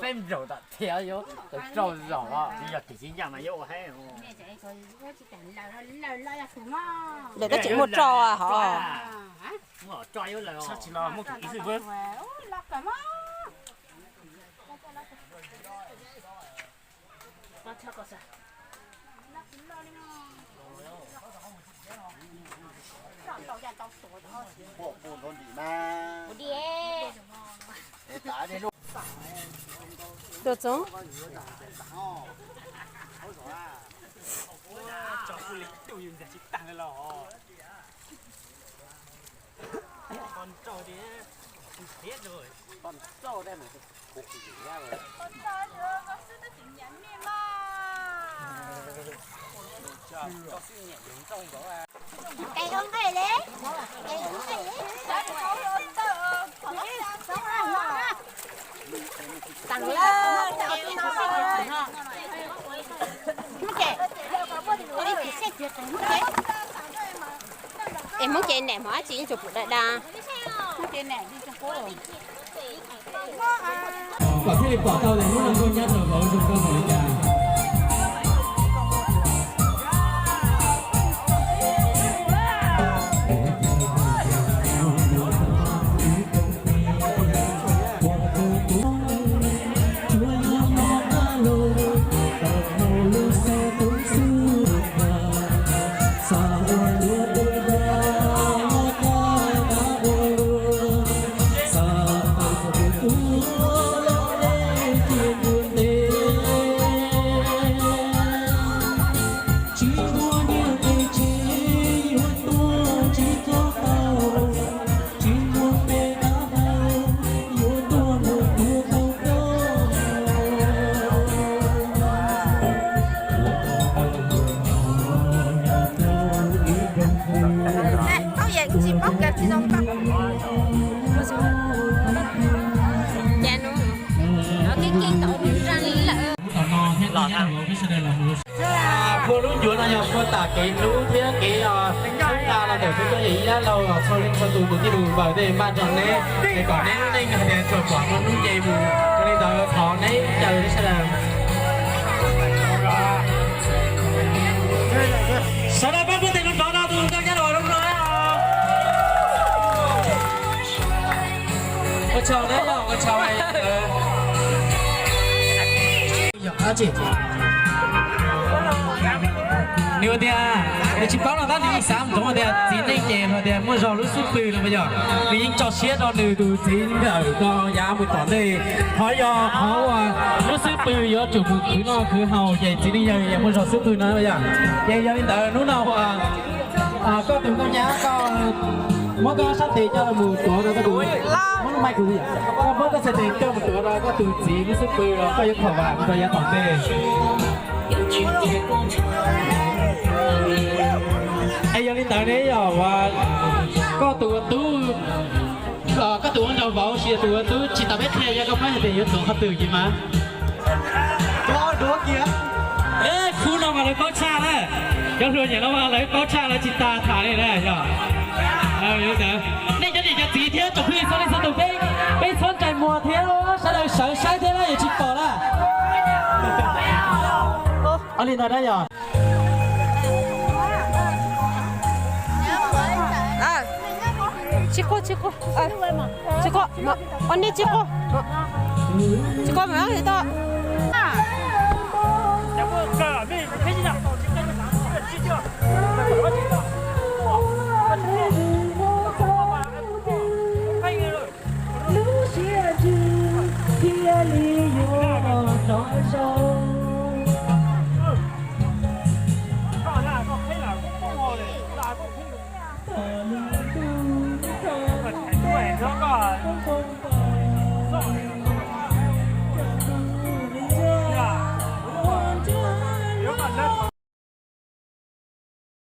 Peb nraum tam thiab yuav tau rau zaum los yog tim txiv ncaj mas yuav ua heev. Lawv tab tseem muaj roj hov. Tuaj txoov. Es Hmoob ces niam hmov dab tsi yeej tsuas pum da da. Kom thiaj li pom tau tias hnub no nkauj nyab rau vauv zoo nkauj npaum li cas. Tsis paub kav tsis zoo tau. Ces nws keej keej tau zaj li lawm. Phua lub ncuav no yog phua tam kev hlub thiab kev hlub ta los ntawm peb cov yawm yij dab laug txhua leej txhua tus tus tij tus npawg tej npaj nrog neb es kom neb lub neej hais tias tsuas pom hnub nce mus. Yog li ntawd thov neb caw sawv daws. Sawv daws pab puag tim lub rov no tus nkauj nyab los lub no. Ua tsaug na yog ua tsaug. Nws tias nws tsis paub no tab nws yeej xav ntsoov tias txiv neej ces hais tias muaj zog lub xub pwg no yog nws yeej tso siab rau nws tus txiv ntawm no yav mus tom ntej. Qhov yog qhov uas lub xub pwg yuav tsum mus khwv noj khwv haus ces txiv neej yawg yeej muaj zog xub pwg no yog. Ces yog li ntawd hnub no uas koj tus nkauj nyab koj muab koj sab tes coj mus tuav rau koj tus, muab lub mai kuv, koj muab koj sab tes coj mus tuav rau koj tus txiv lub xub pwg los koj yuav khaum vam rau yav tom ntej. Es yog li ntawd ne yog koj tus ua tub, koj tus ua nraug vauv los sis tus ua tub tsis tau peb qhia, yog koj paub hais tias yuav tuav qhov twg ces mas. Khub no mas lawv paub tshaj na, cov hluas nyiam no mas lawv paub tshaj lawv tsis tas tham li na yog. Nej cov niam cov txiv thiab tsoom phooj ywg txhua leej txhua tus, peb txhob ntsais muag thiab sawv daws sawv saib thiab na, yuav tsis pom na. Li no na yog. Tsis quaj, tsis quaj, tsis quaj, ua nej tsis quaj, tsis quaj mas tau.